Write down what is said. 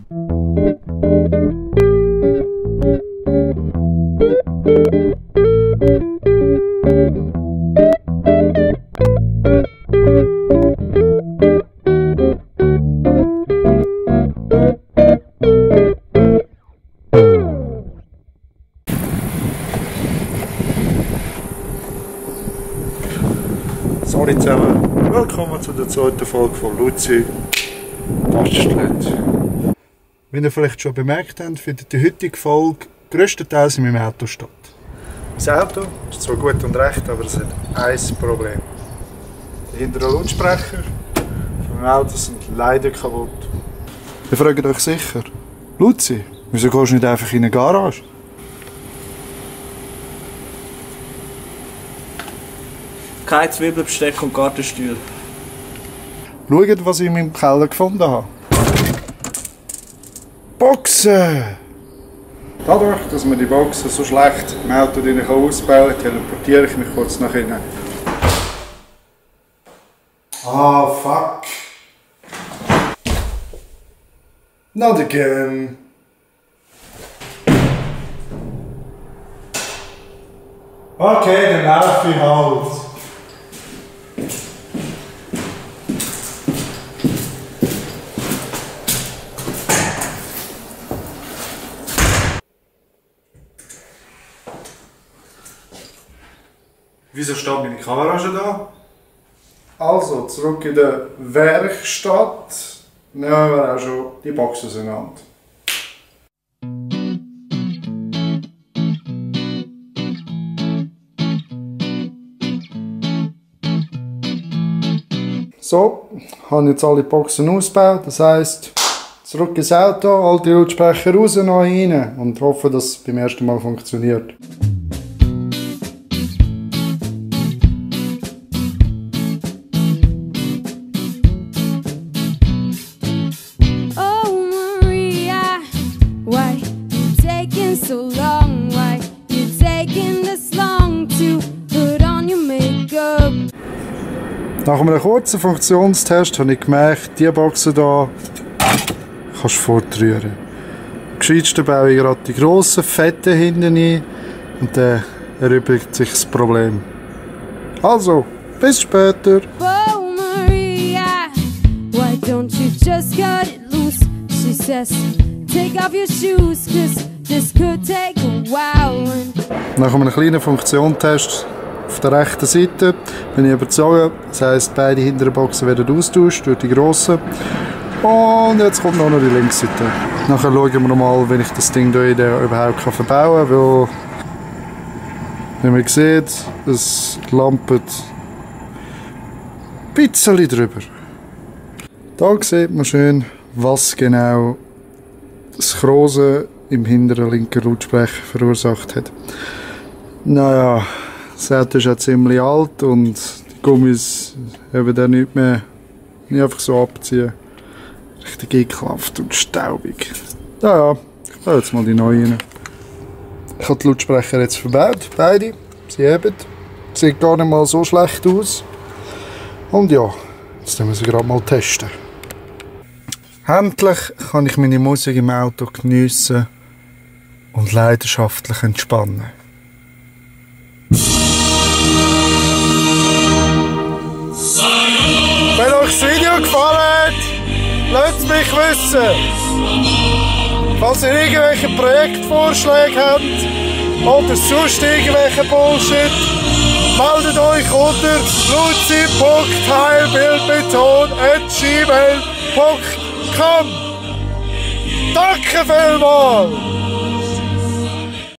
Hallo zusammen, willkommen zu der zweiten Folge von Luzi Basteln. Wie ihr vielleicht schon bemerkt habt, findet die heutige Folge grösstenteils in meinem Auto statt. Das Auto ist zwar gut und recht, aber es hat ein Problem. Die hinteren Lautsprecher von meinem Auto sind leider kaputt. Ihr fragt euch sicher, Luzi, wieso gehst du nicht einfach in eine Garage? Kein Zwiebelbesteck und Gartenstühle. Schaut, was ich in meinem Keller gefunden habe. Boxen! Dadurch, dass man die Boxen so schlecht im Auto ausbauen kann, teleportiere ich mich kurz nach innen. Ah, fuck! Not again! Okay, dann laufe ich halt. Wieso steht meine Kamera schon da? Also, zurück in der Werkstatt. Nehmen wir auch schon die Box auseinander. So, ich habe jetzt alle Boxen ausgebaut. Das heisst, zurück ins Auto, alte Lautsprecher raus, neue rein und hoffe, dass es beim ersten Mal funktioniert. Nach einem kurzen Funktionstest habe ich gemerkt, diese Boxen hier kannst du fortrühren. Am gescheitsten baue ich gerade die grossen, fetten hinten ein und dann erübrigt sich das Problem. Also, bis später! Oh Maria, why don't you just cut it loose? She says, take off your shoes, 'cause this could take a while. Nach einem kleinen Funktionstest auf der rechten Seite bin ich überzogen, das heisst, beide hinteren Boxen werden austauscht durch die grossen. Und jetzt kommt noch die linke Seite. Nachher schauen wir mal, wenn ich das Ding hier überhaupt verbauen kann, weil, wie man sieht, es lampet ein bisschen drüber. Hier sieht man schön, was genau das Krosen im hinteren linken Lautsprecher verursacht hat. Naja, das Auto ist auch ziemlich alt und die Gummis haben dann nicht mehr einfach so abziehen. Richtig ekelhaft und staubig. Ja, ich baue jetzt mal die neuen rein. Ich habe die Lautsprecher jetzt verbaut, beide. Sie heben. Sieht gar nicht mal so schlecht aus. Und ja, jetzt müssen wir sie gerade mal testen. Endlich kann ich meine Musik im Auto geniessen und leidenschaftlich entspannen. Wenn euch das Video gefallen hat, lasst es mich wissen. Falls ihr irgendwelche Projektvorschläge habt oder sonst irgendwelche Bullshit, meldet euch unter luzi.heilbildbeton@gmail.com. Danke vielmals!